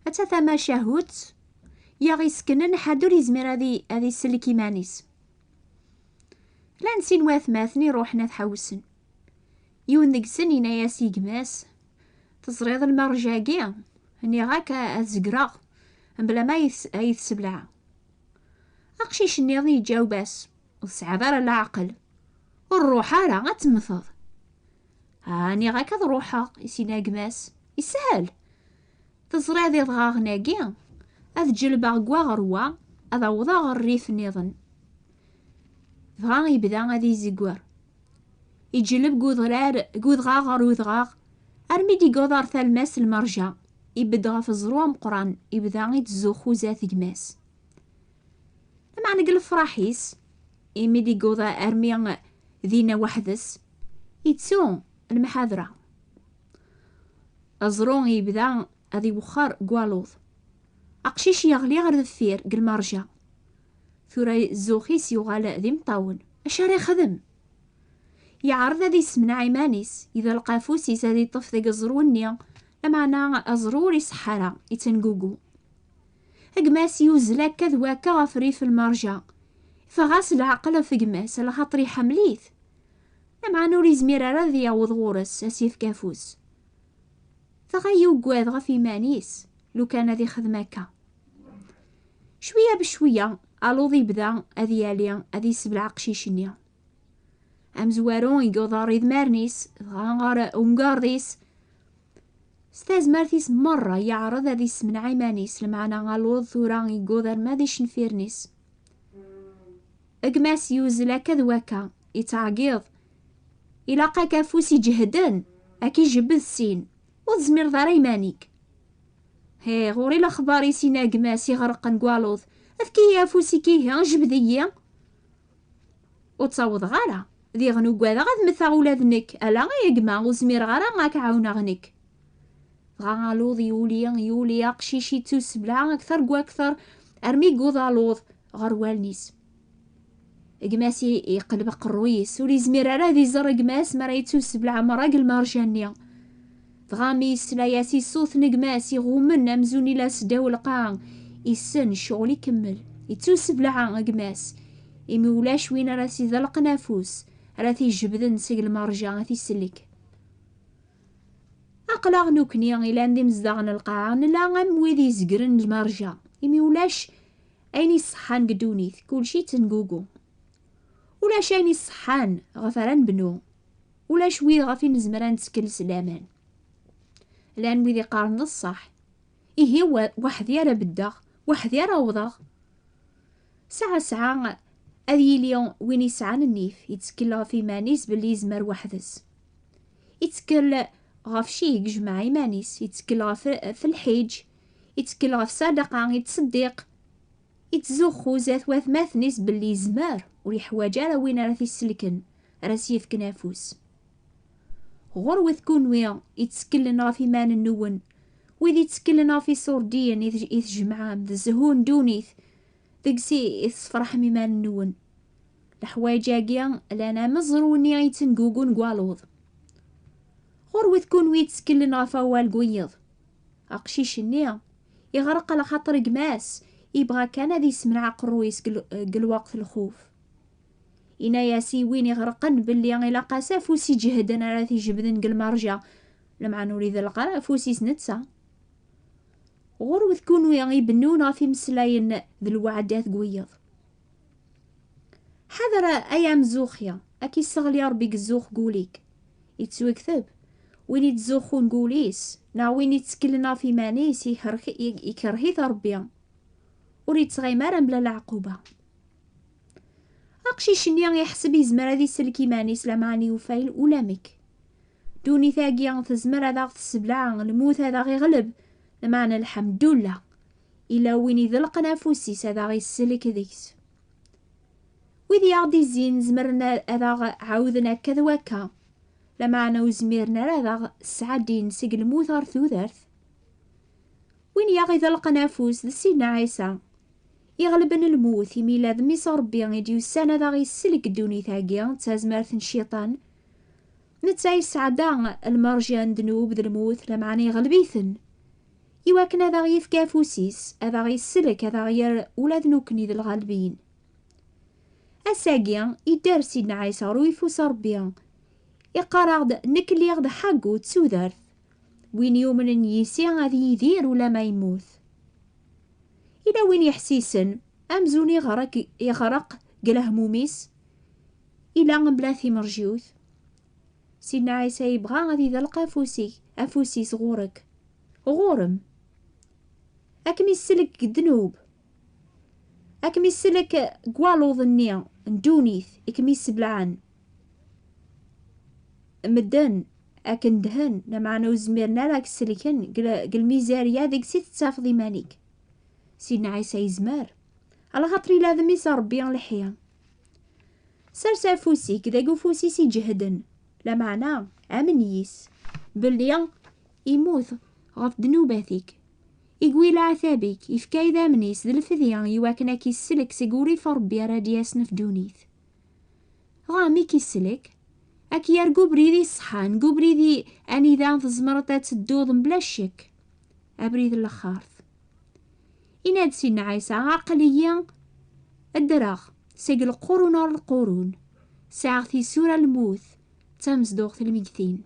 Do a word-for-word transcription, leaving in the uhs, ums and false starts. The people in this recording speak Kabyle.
Atta tamacahut i aɣ-iseknen, ḥedd ur yezmir ad i-, ad isellek iman-is. Llan sin watmaten iruḥen ad ḥewsen. Yiwen deg-sen yenna-yas i gma-s: "Teẓriḍ lmerǧ-agi? Nniɣ-ak a-, ad zegreɣ, mebla ma ay-, ay t-sebleɣ." Aqcic nniḍen iǧaweb-as: "Ur tesɛiḍ ara leɛqel. Ur ruḥ ara, ad temmteḍ." "Ah, nniɣ-ak ad ruḥeɣ," i s-yenna gma-s. "Yeshel. Teẓriḍ idɣaɣen-agi? Ad ǧelbeɣ deg wa ɣer wa, ad awḍeɣ ɣer rrif nniḍen." Dɣa yebda ad izegger. Iǧelleb deg udɣar, deg udɣaɣ ɣer udɣaɣ, armi d-igguḍ ɣer talmast n lmerja, ibedd ɣef ẓẓru ameqqran, ibda ittzuxxu zdat gma-s. Lameɛna deg lefraḥ-is, imi d-igguḍ armi dinna weḥd-s, ittu lemḥadra. Aẓru yebda ad iwexxer deg waluḍ. Aqcic yeɣli ɣer deffir deg lmerja. Tura zzux-is yuɣal d imeṭṭawen. Acu ara ixdem? Yeɛreḍ ad issemneɛ iman-is, iḍelq afus-is ad iṭṭef deg uẓru-nni, lameɛna aẓru ur iṣeḥḥa ara, ittengugu. Gma-s yuzzel akka d wakka ɣef rrif n lmerja. Iffeɣ-as leɛqel ɣef gma-s, alaxaṭer iḥemmel-it. Lameɛna ur izmir ara ad yaweḍ ɣur-s, ad s-yefk afus. Dɣa yuggad ɣef iman-is, lukan ad ixdem akka. Cwiya becwiya, aluḍ ibda ad yali, ad yessebleɛ aqcic-nni. Amezwaru yegguḍ ɣer idmaren-is, dɣa ɣer umgarḍ-is. S tazmert-is merra yeɛreḍ ad issemneɛ iman-is, lameɛna aluḍ tura yegguḍ arma d icenfiren-is. Gma-s yuzzel akka d wakka, ittɛeggiḍ: "Ilaq-ak afus iǧehden, ad k-ijebbed sin, ur tezmireḍ ara iman-ik." "Hi, ɣur-i lexbar-is," inna gma-s iɣerqen deg waluḍ. "Efk-iyi afus-ik ihi, jbed-iyi." "Ur ttawḍeɣ ara, diɣen ugadeɣ ad mmteɣ ula d nekk, ala ay a gma, ur zmireɣ ara ad k-ɛawneɣ nekk." Dɣa aluḍ yuli, yuli, aqcic yettusebleɛ akter deg wakter, armi yewweḍ aluḍ ɣer wallen-is. Gma-s i-, iqleb aqerruy-is, ur izmir ara ad iẓer gma-s mi ara yettusebleɛ merra deg lmerja-nni. Dɣa mi yesla-yas i ṣṣut n gma-s iɣummen amzun ila seddaw lqaɛa, issen ccɣel ikemmel, yettusebleɛ gma-s, imi ulac win ara s-iḍelqen afus, ara t-ijebden seg lmerja ad t-isellek. Aql-aɣ nukni ilan d imezdaɣ n lqaɛa, nella am wid izegren lmerja, imi ulac ayen iṣeḥḥan deg ddunit, kulci yettengugu. Ulac ayen iṣeḥḥan ɣef ara nebnu, ulac wid ɣef i nezmer ad nettkel s laman. Llan wid iqqaren d ṣṣeḥ, ihi wa-, weḥd-i ara beddeɣ, weḥd-i ara awḍeɣ. Saɛa saɛa ad yili win yesɛan nnif, yettkel ɣef iman-is belli yezmer weḥd-s. Yettkel ɣef cci yejmeɛ iman-is, yettkel ɣef, ɣef lḥiǧ, yettkel ɣef ṣṣadaqa, yettṣeddiq, yettzuxxu zdat watmaten-is belli yezmer, ur yeḥwaǧ ara win ara t-isellken, ara s-yefken afus. Ɣurwet kunwi yetteklen ɣef iman-nwen, wid yetteklen ɣef iṣurdiyen i tj-, i tjemɛem, d zzhu n ddunit, deg-s i, i tesferḥem iman-nwen. Leḥwayeǧ-agi llan am uẓru-nni yettengugun deg waluḍ. Ɣurwet kunwi yetteklen ɣef wawal n wiyeḍ. Aqcic-nni iɣreq alaxaṭer gma-s, ibɣa kan ad yessemneɛ aqerruy-is deg l-, deg lweqt n lxuf. Inna-yas i win iɣerqen belli ilaq-as afus iǧehden ara t-ijebden deg lmerja, lameɛna ur iḍelq ara afus-is netta. Ɣurwet kunwi ibennun ɣef imeslayen d lweɛdat deg wiyeḍ. Ḥader ay amzuxi, ad k-isseɣli Ṛebbi deg zzux n wul-ik. Yettwekteb: "Win ittzuxxun deg wul-is, neɣ win itteklen ɣef iman-is, ikerh-, i-, ikerh-it Ṛebbi. Ur yettɣimi ara mebla leɛquba." Aqcic-nni iḥseb yezmer ad isellek iman-is, lameɛna yufa ulamek. Ddunit-agi tezmer ad aɣ-tessebleɛ, lmut ad aɣ-iɣleb, lameɛna lḥemdullah, illa win iḍelqen afus-is ad aɣ-isellek deg-s. Wid i aɣ-d-izzin zemren a-, ad aɣ-ɛawden akka d wakka, lameɛna ur zmiren ara ad aɣ-sɛeddin seg lmut ɣer tudert. Win i aɣ-iḍelqen afus d Sidna Ɛisa, iɣelben lmut, imi yella d Mmi-s n Ṛebbi i d-yusan ad aɣ-isellek ddunit-agi d tazmert n cciṭan. Netta yesɛedda lmerja n ddnub d lmut, lameɛna iɣleb-iten. iwakken ad aɣ-yefk afus-is, ad aɣ-isellek, ad aɣ-yerr ula d nekkni d lɣalbiyin. Ass-agi, idder Sidna Ɛisa ɣer uyeffus n Ṛebbi, iqqar-aɣ-d: "Nekk lliɣ d ḥagu d tudert. Win yumnen yis-i ad yidir ulamma yemmut." Ila win yeḥsisen, amzun iɣreq, iɣreq deg lehmum-is, ila mebla timerjiwt. Sidna Ɛisa yebɣa ad idelq afus-ik, afus-is ɣur-k. Ɣur-m. Ad kem-isellek deg ddnub. Ad kem-isellek deg waluḍ-nni n ddunit i kem-iseblaɛen. Medden akken dhen, lameɛna ur zmiren ara ad k-sellken deg l-, deg lmizerya deg-s i tettafeḍ iman-ik. Sidna Ɛisa yezmer. Alaxaṭer ila d mmi-s n Ṛebbi leḥya. Sers afus-ik deg ufus-is iǧehden, lameɛna amen yis, belli immut ɣef ddnubat-ik, igwi leɛtab-ik, ifka idammen-is d lfedya iwakken ad k-isellek seg urrif n Ṛebbi ara d-yasen ɣef ddunit. Dɣa mi k-isellek, ad k-yerr deg ubrid iṣeḥḥan, deg ubrid i, anida tzemreḍ ad tedduḍ mebla ccek, abrid n lexxart. Inna-d Sidna Ɛisa: "Aql-iyi ddreɣ seg lqurun ar lqurun, sɛiɣ tisura n lmut d tamezduɣt n lmegtin."